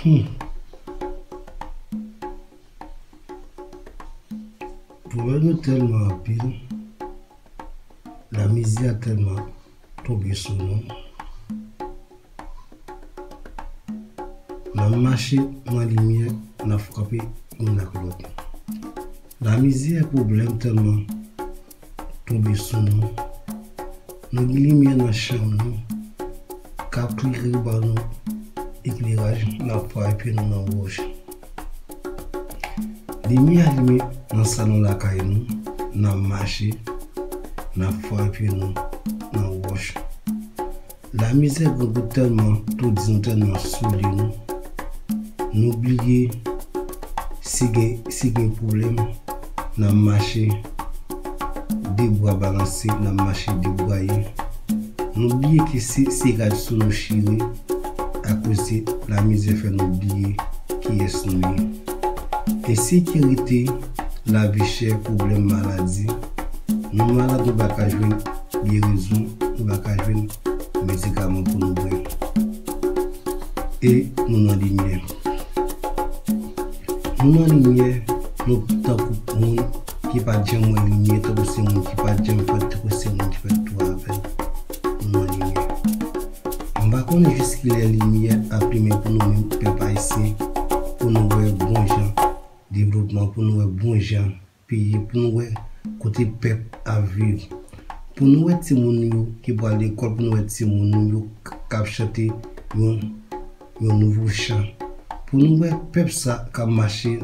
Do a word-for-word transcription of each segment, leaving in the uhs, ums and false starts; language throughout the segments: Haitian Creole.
Hmm. Pwoblèm yo tèlman anpil, lamizè tèlman tonbe sou nou. N ap mache nan limyè, n ap frape youn ak lòt. Lamizè, pwoblèm tèlman tonbe sou nou. Nou gen limyè nan chanm nou k ap klere ban nou ekleraj, n ap frape nou nan wòch. Limyè alimen nan salon lakay nou, n ap mache, n ap frape nou nan wòch. Lamizè grangou tèlman toudi nou, tèlman soule nou, nou bliye si gen, si gen pwoblèm, n ap mache de bra balanse, n ap mache debwaye. Nou bliye ke se, se rad sou nou chire, akoz se lamizè fè nou bliye kiyès nou ye. Ensekirite, lavi chè, pwoblèm, maladi. Nou malad, nou pa ka jwenn gerezon, nou pa ka jwenn medikaman pou nou bwè. E nou nan limyè. Nou nan limyè, nou tankou moun ki pa t janm wè limyè, tankou se moun ki pa t janm fèt, tankou se moun ki fèt tou avè l. Nou nan limyè. M pa konnen jiskilè limyè ap limen pou nou menm pèp ayisyen, pou nou wè bon jan devlopman, pou nou wè bon jan peyi, pou nou wè kote pèp ap viv, pou nou wè timoun yo ki pral lekòl, pou nou wè timoun nou yo k-, k ap chante yon, yon nouvo chan, pou nou wè pèp sa k ap mache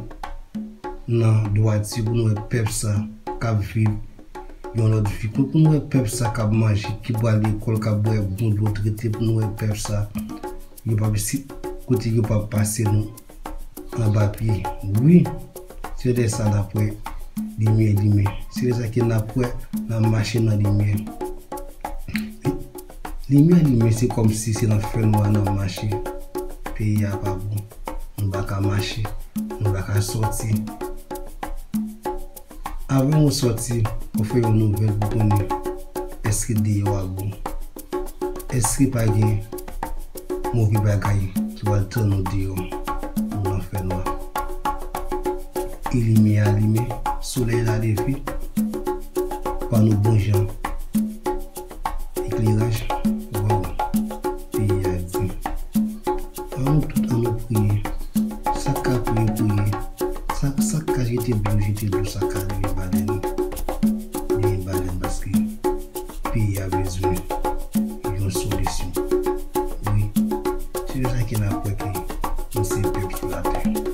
nan dwati, pou nou wè pèp sa k ap viv yon lòt vi, pou, pou nou wè pèp sa k ap manje, ki pral lekòl, k ap bwè bon dlo trete, pou nou wè pèp sa yo p ap si kote yo p ap pase nou anba pye. Wi, se lè sa n ap wè limyè limen. Se lè sa ke n ap wè n ap mache nan limyè. Limyè limen, se kòmsi se nan fènwa n ap mache. Peyi a pa bon. Nou pa ka mache. Nou pa ka sòti. Avan w sòti, w fè yon nouvèl pou konnen èske deyò a bon. Èske pa gen move bagay ki pral tann ou deyò, ou nan fènwa. E limyè a limen, solèy la leve, ban nou bon jan ekleraj. Waw, peyi a di. An nou tout, an nou priye. Sa k ka priye, priye. Sa, sa k ka jete dlo, jete dlo. Sa k ka leve balèn, leve balèn, paske peyi a bezwen yon solisyon. Wi, se sa ki n ap wè ke nou se pèp sou latè.